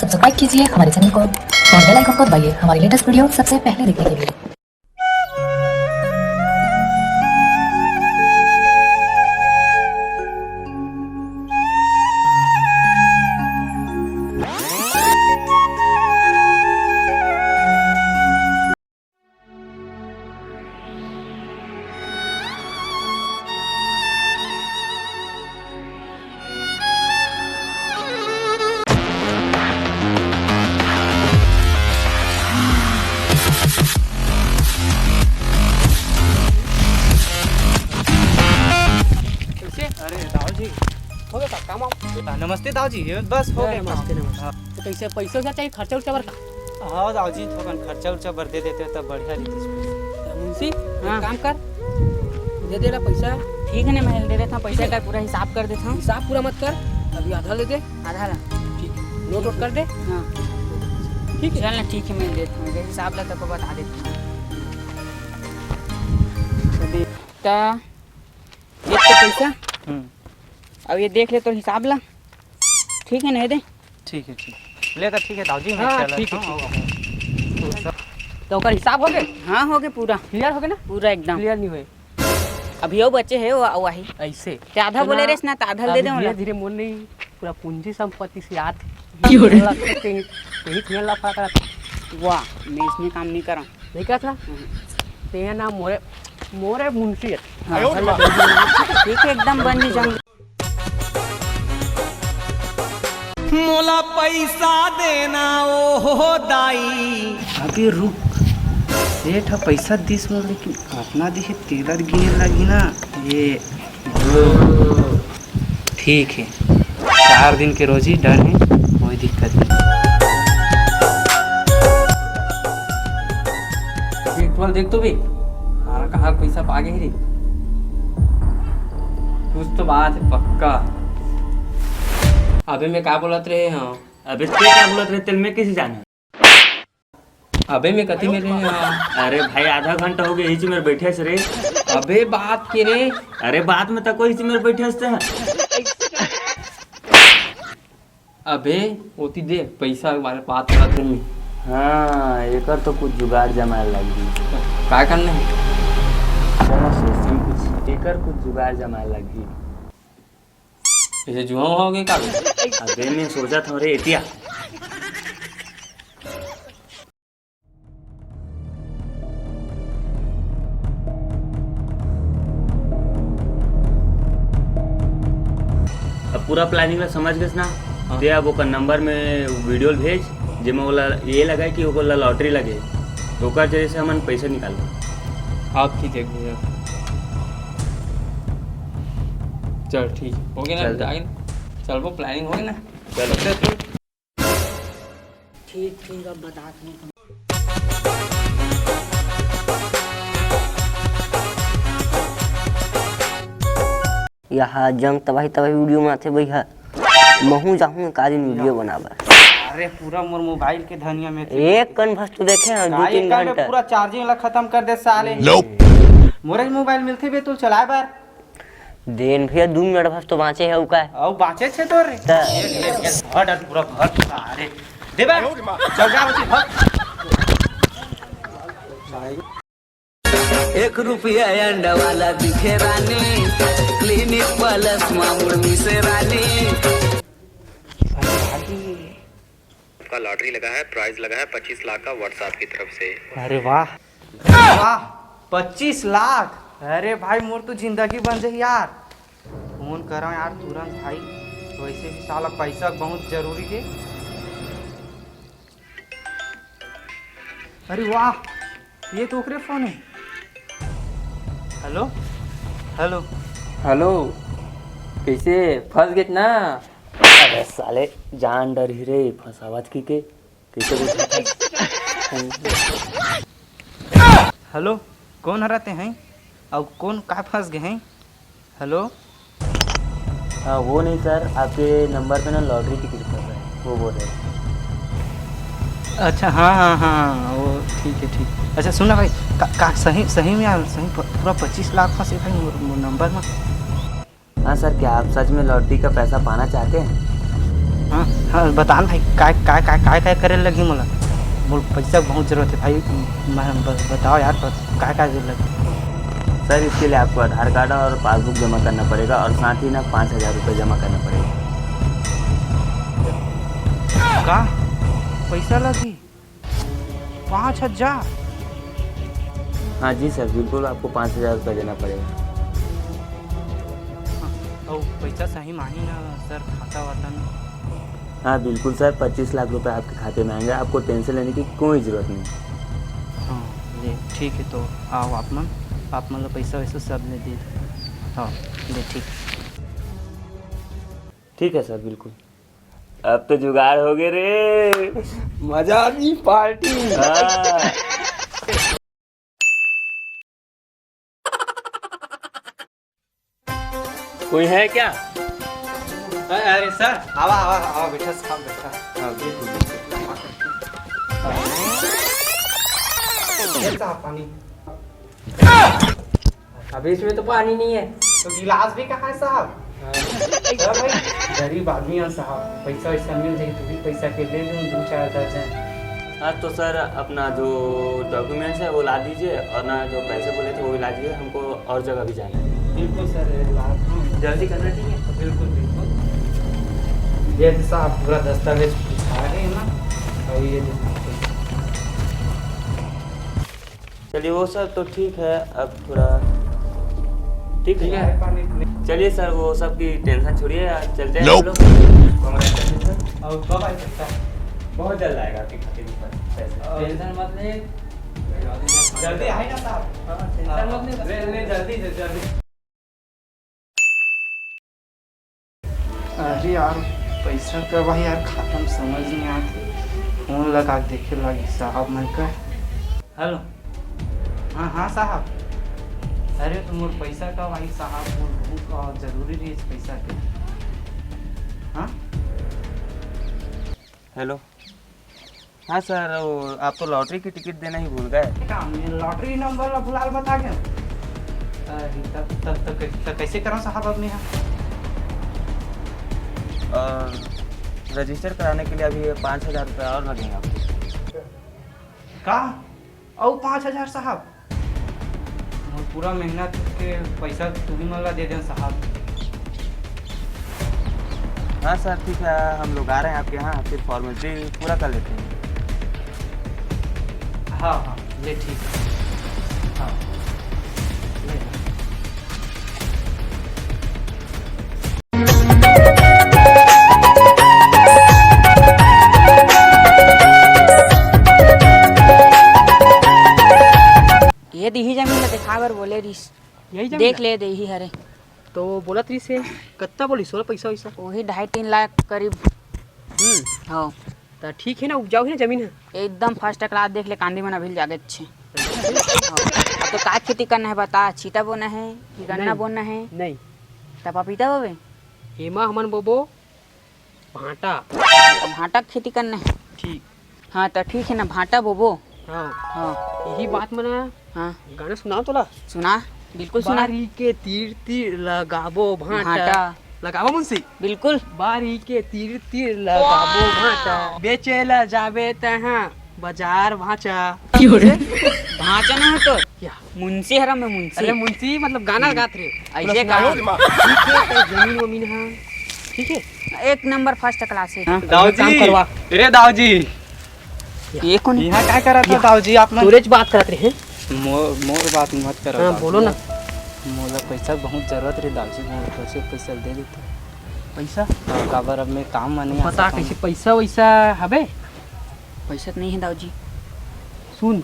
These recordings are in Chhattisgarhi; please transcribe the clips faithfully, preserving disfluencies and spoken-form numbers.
सब्सक्राइब कीजिए हमारे चैनल को और बेल आइकन को दबाइए हमारी लेटेस्ट वीडियो सबसे पहले देखने के लिए। कैसे? अरे दाऊ जी। हो गया काम वाम? हाँ, नमस्ते दाऊ जी, ये बस हो अरे गया काम। नमस्ते, नमस्ते। हाँ। तो कैसे पैसे वैसे चाहिए खर्चा उर्चा बर का? हाँ दाऊ जी, थोकन खर्चा उर्चा बर दे देते तब बढ़िया रहितिस। मुंशी, हाँ। एक काम कर, दे दे ला पैसा। ठीक है ना, मैं दे देता हूँ पैसा ठीक है। का, पूरा हिसाब कर देता हूँ। हिसाब पूरा मत कर, अभी आधा ले दे। आधा ला। ठीक है, नोट वोट कर दे। हाँ। ठीक है। चल ना, ठीक है, मैं देता हूँ, ये हिसाब ला तब बता देता हूँ। तो दे, तो ये तो पैसा। हम्म। अब ये देख ले तो हिसाब ला, ठीक है ना, ये दे। ठीक है, ठीक। ले तो ठीक है दाऊ जी, मैं हाँ, चलत ठीक है, हूँ। ठीक है। तो ओकर हिसाब हो गए? हाँ, हो गए पूरा। क्लियर हो गए ना? पूरा एकदम। क्लियर नहीं हुए। अभी वो बचे है, वो, वो आही। ऐसे। ते आधा तो बोले ना, रेस ना, तो आधा दे अभी दे धीरे ओला। धीरे मोर नहीं, पूरा पूंजी संपत्ति से याद। क्यों रे? लगता है तेरी, तेरी खेल ला पड़ा। वाह, मैं इसमें काम नहीं करा। नहीं करा था? हम्म। तेरा नाम मोरे, मोरे मुंशी है। हाँ। ठीक है, एकदम बन जाऊंगी। मोला पैसा देना ओ हो दाई। अबे रुक, सेठ ह पैसा दिस मोला, लेकिन कतना दिस हे तेला गिने लगही ना। ये ठीक है, चार दिन के रोजी डन है, कोई दिक्कत नहीं। देख तो, देख तो बे, हमारा कहाँ पैसा पागे ही रे। कुछ तो बात है पक्का। अबे मैं का बोलत रहे हूँ? अबे ते का बोलत रहे, तेल में किसी जाने? अबे मैं कति में रहे हूँ? अरे भाई, आधा घंटा हो गया, इसी में बैठे से रे। अबे बात के रे। अरे बात में तो कोई इसी में बैठे से। अबे, ओती दे, पैसा वाले बात करत हन। हाँ, एकर तो कुछ जुगाड़ जमाए लगही। काय करना है? चलो, सोचते हैं कुछ। एकर कुछ जुगाड़ जमाए लगही। जैसे जुआ हो गए का? अबे, मैं सोचा था रे, एतिया। अब पूरा प्लानिंग ला समझ गेस ना? हाँ। ते अब ओकर नंबर में वीडियो भेज, जेमा ओला ये लगा कि ओकर ला लॉटरी लगे, तो ओकर जरिए से हमन पैसा निकालबो। हाँ, ठीक है भैया। चल, ठीक है। हो गया ना? चल। आ गया ना? चल, वो प्लानिंग हो गई ना? चल। चल, चल। ठीक, ठीक, अब बतात हँव। यहाँ जंग तबाही तबाही वीडियो बनाथे भैया। महूँ जाहूँ का दिन वीडियो बनाबर। अरे पूरा मोर मोबाइल के धनिया में एक कन भस तो देखे हँव, दू तीन घंटा। पूरा चार्जिंग ला खतम कर दे साले। मोरे मोबाइल मिलथे बे तो चलाए बर। देन भैया, दू मिनट भर तो बाँचे हे, अउ का? अउ बाँचे छे तोर रे? त- भर डाल, पूरा भर तो, अरे। दे बे। चल जा, उठी, भर। एक रुपया अंडा वाला दिखे रानी, क्लिनिक प्लस मामुड़ मिसे रानी। आपका लॉटरी लगा है, प्राइज लगा है पच्चीस लाख का WhatsApp की तरफ से। अरे वाह, वाह, पच्चीस लाख। अरे भाई, मोर तो जिंदगी बन जाही यार। फोन करा यार तुरंत भाई, वैसे भी साला पैसा बहुत जरूरी है। अरे वाह, ये तो ओकरे फोन है। Hello, hello. हेलो, कैसे फंस गए ना? अरे साले, जान डरही रे, फंसावत की के, कैसे बोलते हैं? हेलो, कौन हराते हैं? और कौन का फंस गए हैं? हेलो। हाँ, वो नहीं सर, आपके नंबर पे ना लॉटरी टिकट फंस रहा है, वो बोल रहे हैं। अच्छा, हाँ, हाँ, हाँ, वो ठीक है, ठीक। अच्छा, सुन ना भाई, का, का सही, सही में यार, सही प-, पूरा पच्चीस लाख फंसे भाई, वो, वो नंबर में। हाँ सर, क्या आप सच में लॉटरी का पैसा पाना चाहते हैं? हाँ, हाँ, बता ना भाई, काय, काय, काय, काय, काय करे लगही मोला? मोला पैसा के बहुत जरूरत हे भाई, मैं, ब-, बताओ यार, ब-, काय, काय करे लगही? सर, इसके लिए आपको आधार कार्ड और पासबुक जमा करना पड़ेगा और साथ ही ना पाँच हज़ार रुपये जमा करना पड़ेगा। का? पैसा लगही? पाँच हजार? हाँ जी सर, बिल्कुल आपको पाँच हज़ार रुपये देना पड़ेगा। हाँ, अउ पैसा सही मानी ना सर, खाता वाता में? हाँ बिल्कुल सर, पच्चीस लाख रुपए आपके खाते में आएंगे, आपको टेंशन लेने की कोई ज़रूरत नहीं। हाँ, ले ठीक है, तो आओ आप मन, आप मन ला पैसा वैसा सब ले दे। हाँ, ले ठीक। ठीक है सर, बिल्कुल। अब तो जुगाड़ हो गए रे। मजा आ गई पार्टी। हाँ। कोई है क्या? अरे सर, आवा, आवा, आवा, बैठा साहब, बैठा। हाँ, बिल्कुल, बिल्कुल। ये साहब, पानी। अबे, इसमें तो पानी नहीं है। तो गिलास भी कहाँ है साहब? हाँ। अरे भाई, गरीब आदमी है साहब, पैसा वैसा मिल जाए तो भी पैसा के ले लूँ दो चार दर्जन। हाँ तो सर, अपना जो डॉक्यूमेंट्स है वो ला दीजिए, और ना जो पैसे बोले थे वो भी ला दीजिए, हमको और जगह भी जाना है। बिल्कुल सर, ला दूँ। जल्दी करना, ठीक है? बिल्कुल, बिल्कुल। ये तो साहब पूरा दस्तावेज उठा रहे हैं ना, और ये देखो। चलिए, वो सब तो ठीक है, अब थोड़ा ठीक है। ठीक है। चलिए सर, वो सब की टेंशन छोड़िए, आज चलते हैं हम लोग। Congratulations sir. और कब आए सकता है? बहुत जल्द आएगा आपके खाते में पैसे। और टेंशन मत ले। जल्दी आए ना साहब। हाँ, टेंशन मत ले। ले, ले, जल्दी से जल्दी। अरे यार, पैसा कब आही यार, खाता में समझ नहीं आत। फोन लगा के देखे लागी साहब मन का। हेलो, हाँ, हाँ साहब। अरे तो मोर पैसा कब आही साहब, मोर बहुत, अ, जरूरी रही पैसा के। हाँ? हेलो। हाँ सर, वो आप तो लॉटरी की टिकट देना ही भूल गए। काम में लॉटरी नंबर ला भुलाल बता गए। अरे, तब, तब, तब, तब कैसे करो साहब अब मैं यहाँ? और रजिस्टर कराने के लिए अभी ये पाँच हज़ार रुपये और लगेंगे आपको। का? अउ पाँच हजार साहब? मोर पूरा मेहनत के पैसा तुम्ही मन ला दे दें साहब। हाँ सर, ठीक है, हम लोग आ रहे हैं आपके यहाँ, फिर फॉर्मेलिटी पूरा कर लेते हैं। हाँ, हाँ, ले ठीक है। हाँ, ले। ये दिही जमीन ला दिखाए बर बोले रिस। यही जमीन देख ला? ले, देही हरे। तो बोलत रिस हे, कत्ता बोलिस ओला पैसा वैसा? वही ढाई तीन लाख करीब। हम्म। हाँ। त ठीक है ना, उपजाऊ है ना जमीन है? एकदम फर्स्ट क्लास, देख ले, कांदी मन अभी जागे अच्छे। हाँ। अब तो का खेती करना है बता, छीटा बोना है कि गन्ना नहीं। बोना है? नहीं। त पपीता बोबे? एमा हमन बोबो भांटा। भांटा के खेती करना है? ठीक। हाँ, त ठीक है ना, भांटा बोबो। हाँ। हाँ। यही बात मन हाँ। गाना सुनाओ तोला। सुना, बिल्कुल सुना। बारी के तीर तीर लगाबो भांटा। भांटा। लगाबो मुंशी? बिल्कुल। बारी के तीर तीर लगाबो भांटा। बेचे ला जाबे तहाँ बाजार भांचा। भांचा ना हो तो? क्या? मुंशी हरा मैं, मुंशी। अरे मुंशी मतलब गाना गात रहे। ऐसे पूरा गाओ। सुनाओ। ठीक है, तो जमीन वमीन हाँ। ठीक है। एक नंबर फर्स्ट क्लास है। हाँ, दाऊ काम जी। करवा। अरे दाऊ जी। ये कौन? यहाँ का करत हो या। दाऊ जी आप मन? तोरेच बात करत रहे। मोर, मोर बात मत करो हाँ, दाऊ बोलो जी। ना। मोला पैसा बहुत जरूरत रहे दाऊ जी, मोर पैसे पैसा दे देते। पैसा? हाँ, काबर अब मैं काम में नहीं आ पता सकता हूँ। कैसे पैसा वैसा हबे? पैसा तो नहीं है दाऊ जी। सुन,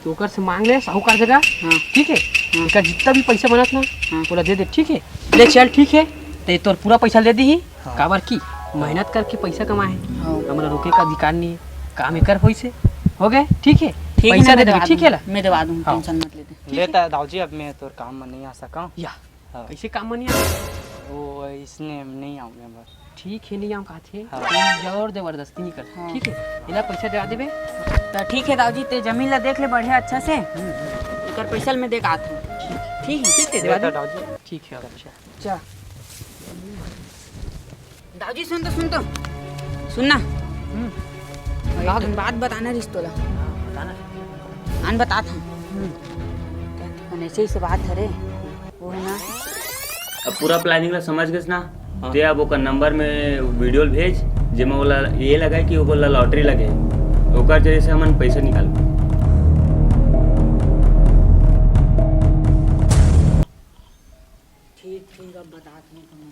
तो ओकर से मांग ले साहूकार जगह। हाँ। ठीक है? हाँ। एकर जितना भी पैसा बनत ना, हाँ। पूरा दे दे, ठीक है? ले चल, ठीक है? ते तोर पूरा पैसा दे दीही। हाँ। काबर की मेहनत करके पैसा कमाए है। हाँ। हमला रोके का अधिकार नहीं है। काम एकर होइस हे। हो गए, ठीक है? ठीक है, पैसा मैं दे देबे, देवा ठीक है दूँ, ला? मैं देवा दूँ, हाँ। टेंशन मत लेते। ठीक है? लेता दाऊ जी, अब मैं तोर काम में नहीं आ सका। या। हाँ। कैसे काम में नहीं आ? वो इसने नहीं आऊँ मैं बस। ठीक है, नहीं आऊँ कहा थे। हाँ। कोई जोर जबरदस्ती नहीं कर। हाँ। ठीक है, इला पैसा दे देबे। तो ठीक है दाऊ जी, ते जमीन ला देख ले बढ़िया अच्छा से। हम्म। एकर पैसा मैं दे के आत हूँ। ठीक है, ठीक है, दे देबे। दाऊ जी। ठीक है, अच्छा। जा। दाऊ जी सुन तो, सुन तो। सुन ना, हम्म। एक ठन बात बताना रिस तोला। हाँ, बताना। आन बतात हूँ। हम्म। कौन ऐसे ही से बात हरे, वो है ना। अब पूरा प्लानिंग ला समझ गेस ना? हाँ। ते अब ओकर नंबर में वीडियो भेज, जेमा ओला ये लगे कि ओकर ला लॉटरी लगे, ओकर जरिए से हमन पैसा निकाल। ठीक, ठीक, अब बतात हूँ तुमन।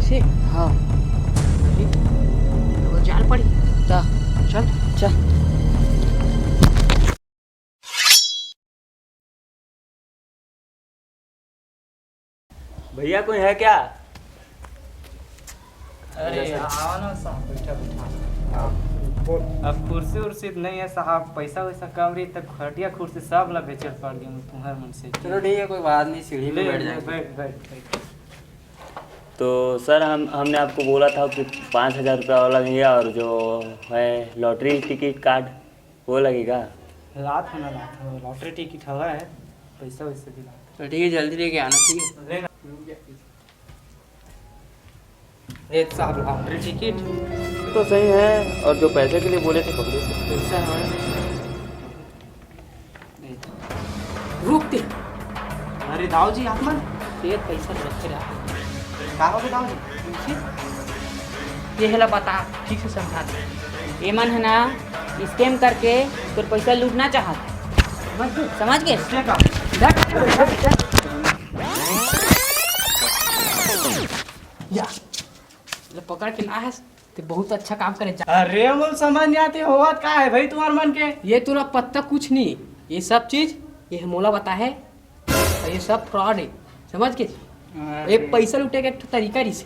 ठीक। हाँ। अभी तो जाल पड़ी। ता। चल। चल। भैया, कोई है क्या? अरे, आओ ना साहब, बैठा, बैठा। हाँ, बोल। अब कुर्सी उर्सी तो नहीं है साहब, पैसा वैसा कम रही, तब खटिया कुर्सी सब ला बेचल पड़ गई तुम्हारे मन से। चलो ठीक है, कोई बात नहीं, सीढ़ी में ले, बैठ ले, जाएंगे। बैठ, बैठ, बैठ। तो सर, हम, हमने आपको बोला था कि पाँच हज़ार रुपया वाला लगेगा और जो है लॉटरी टिकट कार्ड, वो लगेगा। लात हो ना लात हो, लॉटरी टिकट हवा है, पैसा वैसे भी लात। तो ठीक है, जल्दी लेके आना, ठीक है? ले ना। ये साहब लॉटरी टिकट। तो सही है, और जो पैसे के लिए बोले थे पकड़े। पैसा है। रुक ते। अरे दाऊ जी, आप मन। ये पैसा रखे रहा। का हो दाऊ जी? ये हला बता, ठीक से समझा दे। ये मन है ना, स्कैम करके तोर पैसा लूटना चाहत। समझ गए? समझ गए? कैसे का? या, ले पकड़ के ला है, ते बहुत अच्छा काम करे जा। अरे मोल समझ नहीं आते, होवत का है भाई तुम्हार मन के? ये तोला पता कुछ नहीं, ये सब चीज ये मोला बता है, और ये सब फ्रॉड है, समझ के? अरे। ये पैसा लूटे के एक ठो तरीका रहिस।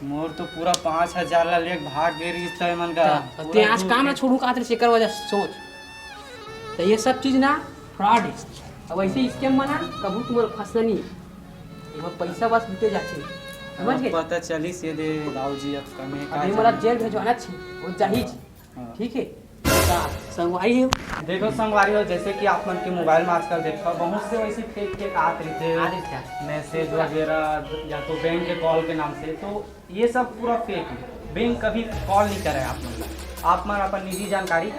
मोर तो पूरा पाँच हज़ार ला लेके भाग गए रहिस था मन का। हाँ, पूरा ते आज लूट काम के। ना छोड़ू का तेरे से कर वजह से सोच। तो ये सब चीज ना फ्रॉड है। अब ऐसे स्कैम में ना कभू तुम्हारा फंसना नहीं है। एमा पैसा बस लूटे जाथे। समझ अब गए? पता चलिस ये दे दाऊ जी, अब कमे का अभी मोला जाने। जेल भेजवाना छी, वो जाही जी। हाँ। ठीक है? का संगवारी हो? देखो संगवारी हो, जैसे कि आप मन के मोबाइल में आजकल देखो, बहुत से वैसे फेक फेक आत रहिथे, आ रहिथे। मैसेज वगैरह या तो बैंक के कॉल के नाम से, तो ये सब पूरा फेक है। बैंक कभी कॉल नहीं करे आप मन ला। आप मन अपन निजी जानकारी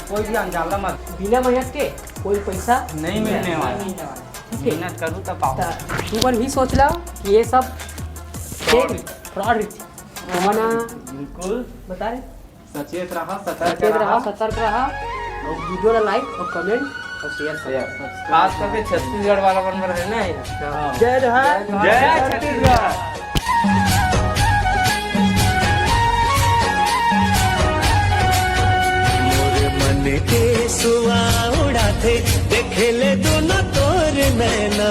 कोई भी अनजान ला मत। बिना मेहनत के कोई पैसा नहीं मिलने वाला। नहीं मिलने वाला। ठीक है? मेहनत करू तब पाओ। त तू मन भी सोच ला कि ये सब फ्रॉड। फेक, फ्रॉड रहिथे। तो मना बिल्कुल। बता रहे? सचेत रहा, सतर्क सचेत रहा, रहा। सतर्क रहा। और वीडियो ला लाइक और कमेंट और शेयर करो। शेयर। खास करके छत्तीसगढ़ वाला मन बर है ना ये। हाँ। जय जोहार। जय जोहार। जय छत्तीसगढ़। मोर मन के सुआ उड़ाथे, देखे ले दोनों तोर नैना।